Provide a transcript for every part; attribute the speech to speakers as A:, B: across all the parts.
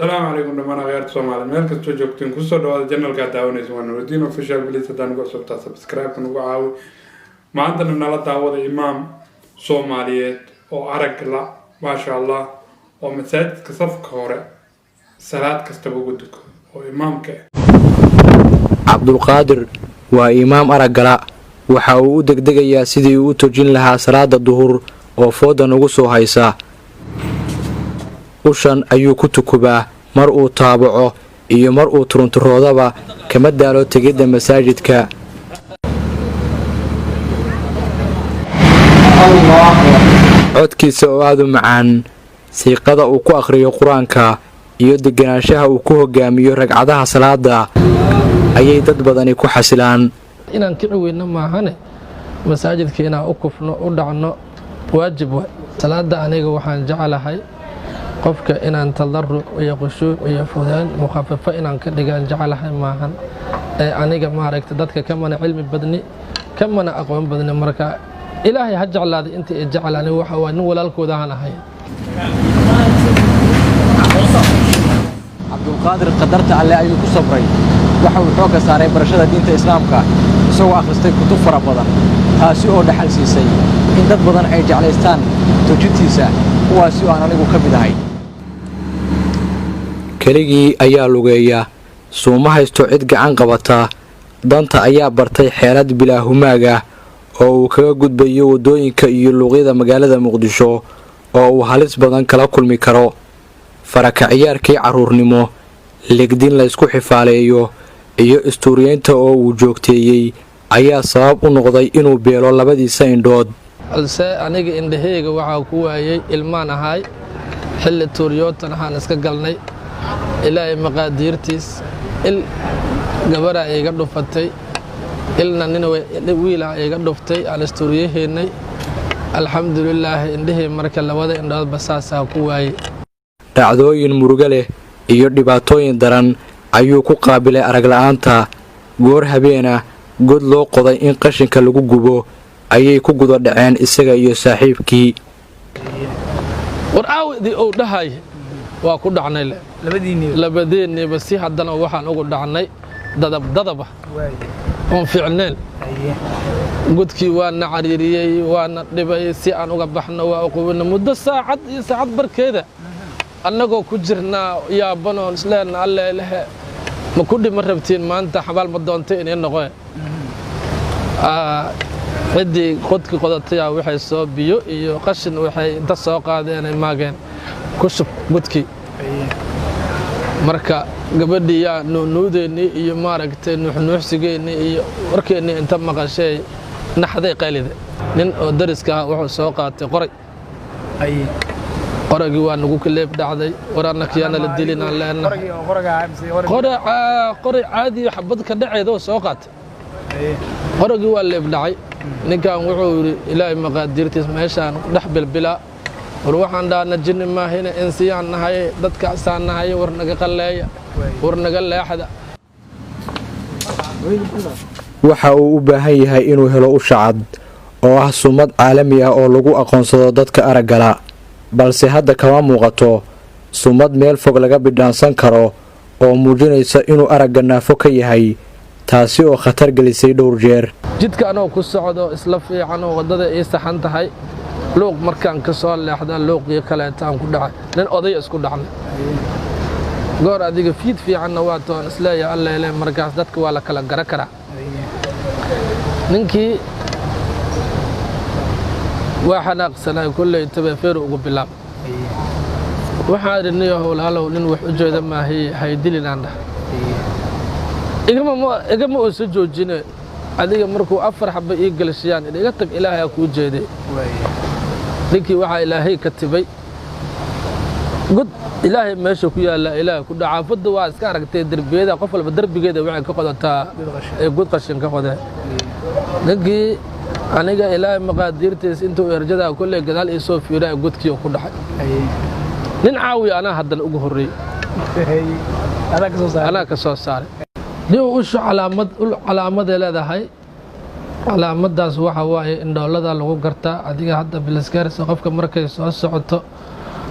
A: Asalaamu calaykum dhammaan akhyaarta Soomaaliya meel kastoo joogteen, kusoo dhawaada channelkaa daawanaysa, waa Nurudiin Official. Please, haddaan ugu cusubtaa, subscribe-ka nagu caawi. Maantana nala daawada imaam Soomaaliyeed oo arag la, maasha Allah, oo masaajidka safka hore salaad kastaba ugu duko oo imaamka ah.
B: Cabdulqaadir waa imaam araggala. Waxa uu u degdegayaa sidii uu u tujin lahaa salaada duhur oo fooda ugu soo haysa. Ushan ayuu ku tukubaa. Mar uu taabaco iyo mar uu turunturoodaba, kama daalo tegidda masaajidka. Codkiisa oo aada u macaan, siiqada uu ku akhriyo Qur-aanka iyo deganaanshaha uu ku hogaamiyo ragcadaha salaada ayay dad badani ku xasilaan.
C: Inaan kici weyno maahane, masaajidka inaan u kufno, u dhacno waajib waay. Salaada aniga waxaan jeclahay qofka inaan tadaruc iyo khushuuc iyo fudaan mukhafafo inaan ka dhigaan jeclahay maahan ee aniga maaragta dadka kamana cilmi badni, kamana aqoon badni. Marka Ilaahay ha jeclaaday inta i jecel. Aniga waxa waa nin walaalkooda aan ahay.
B: Cabdulqaadir qadarta Alle ayuu ku sabray. Waxa uu xoogga saaray barashada diinta Islaamka, isagoo akhristay kutub fara badan, taasi oo dhaxal siisay in dad badan ay jeclaystaan tujintiisa, kuwaasi oo aan anigu ka mid ahay. Keligii ayaa lugeeya, suuma haysto cid gacan qabata. Danta ayaa bartay xeelad bilaa humaag ah oo uu kaga gudbayo waddooyinka iyo luuqyada magaalada Muqdisho oo uu halis badan kala kulmi karo. Faraka ciyaarkii carruurnimo, ligdin laysku xifaaleeyo iyo istuuriyeynta oo uu joogteeyey ayaa sabab u noqday inuu beelo labadiisa indhood.
C: Balse aniga indhaheyga waxaa ku waayey ilmaan ahaay, xilli tuuriyootan ahaan iska galnay. Ilaahay maqaadiirtiis, il gabaraa iiga dhufatay, ilna nin wiilaa iiga dhuftay aan istuuriyahaynay. Alxamdulilaahi, indhahii marka labada indhoodba saasaa ku waayey.
B: Dhacdooyin murugo leh iyo dhibaatooyin daran ayuu ku qaabilay aragla'aanta. Goor habeena, god loo qoday in qashinka lagu gubo ayay ku guda dhaceen isaga iyo saaxiibkii.
C: War aawdii uu dhahay waa ku dhacnay le labadeenniiba si. Haddana waxaan ugu dhacnay dadab dadaba oon fiicneen. Godkii waana cariiriyey, waana dhibay. Si aan uga baxno waa uqubina muddo saacad iyo saacad barkeeda annagoo ku jirnaa, yaabanoon isleenna, Alleelehe, ma ku dhima rabtiin maanta, xabaal ma doonta inay noqoe. Ciddii qodkii qodatayaa waxay soo biyo iyo qashin waxay inta soo qaadeenay maageen ku shub godkii. Marka gabadhii yaa nuunuudeennii iyo maaragtay nuuxnuuxsigeennii iyo warkeennii inta maqashay naxday, qaylide. Nin oo dariska ah wuxuu soo qaatay qoray. Qoragii waa nagu kaleeb dhacday. War annakiyaana la dilin aan leenahay. Qoray caadi xabad ka dhaceeda oo soo qaatay. Qoragii waa leeb dhacay. Ninkan wuxuu yidhi, Ilaahay maqaadiirtiis, meeshaan dhex bilbilaa. War waxaan dhahna jinni maahine, insiyaan nahay, dadkaasaan nahay. War naga qalleeya, war naga leexda.
B: Waxa uu u baahan yahay inuu helo usha cad oo ah sumad caalami ah oo lagu aqoonsado dadka araggala, balse hadda kama muuqato sumad meel fog laga bidhaansan karo oo muujinaysa inuu aragga naafo ka yahay, taasi oo khatar gelisay dhowr jeer.
C: Jidka anoo ku socdo isla fiican oo waddada ii saxan tahay, luuq markaan ka soo leexda, luuqii kaleetaan ku dhacay nin odaya isku dhacnay. Goor adiga fiid fiicanna waa toon isleeya, Alleele, markaas dadka waa la kala gara karaa. Ninkii waa xanaaqsanay, kolley tabeefeeru ugu bilaab. Waxaan idhi, niyo howlaalow, nin wax u jeeda maahiye, haydilin aan dhah. Igama uusa joojine. Adiga markuu 4 xaba ii gelshiyaan, iga tag, Ilaahay kuu jeeday. Ninkii waxaa Ilaahay katibay god Ilaahay meesha ku yaalla Ilaahay ku dhacaafadda. Waa iska aragtay derbiyada, qof walba derbigeeda waxay ka qodataa ee god qashin ka qodee. Ninkii aniga Ilaahay maqaadiirtiis intuu erjadaa kolley gadaal ii soo fiiraa, godkii ku dhacay. Nin caawiya anaa haddana ugu horreeyey, anaa ka soo saaray. Nin ushu calaamad, ul calaamaday leedahay. Calaamaddaas waxa waaye indhoolada lagu gartaa. Adiga hadda bilisgaarisa qofka markay soo socoto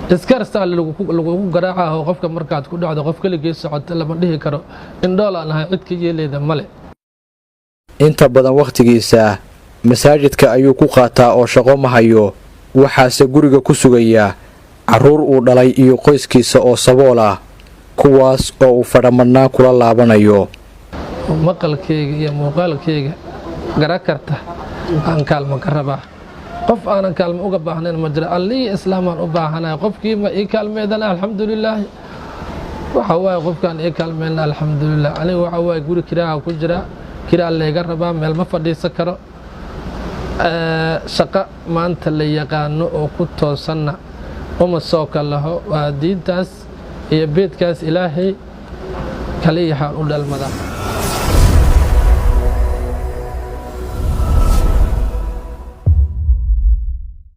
C: Iskarsaa lagugu garaacaho qofka markaad ku dhacdo, qof keligii socota lama dhihi karo. Indhoolaan ahay, cid ka yeelayda male.
B: Inta badan wakhtigiisa masaajidka ayuu ku qaataa oo shaqo ma hayo. Waxaase guriga ku sugaya carruur uu dhalay iyo qoyskiisa oo sabool ah, kuwaas oo uu fadhamadhnaan kula laabanayo.
C: Maqalkayga iyo muuqaalkayga gara karta aan kaalmo ka rabaa. Qof aanan kaalmo uga baahnayn ma jiro. Allihii islaamaan u baahanahay. Qofkiima ii kaalmeydana, alxamdulilaahi. Waxa waaye, qofkaan ii kaalmeyna, alxamdulilah. Aniga waxa waaye, guri kiraaha ku jira, kiraa layga rabaa, meel ma fadhiisan karo. Shaqo maanta la yaqaano oo ku toosanna uma soo kalaho. Waa diintaas iyo beedkaas Ilaahay kaliyaxaan u dhalmadaa.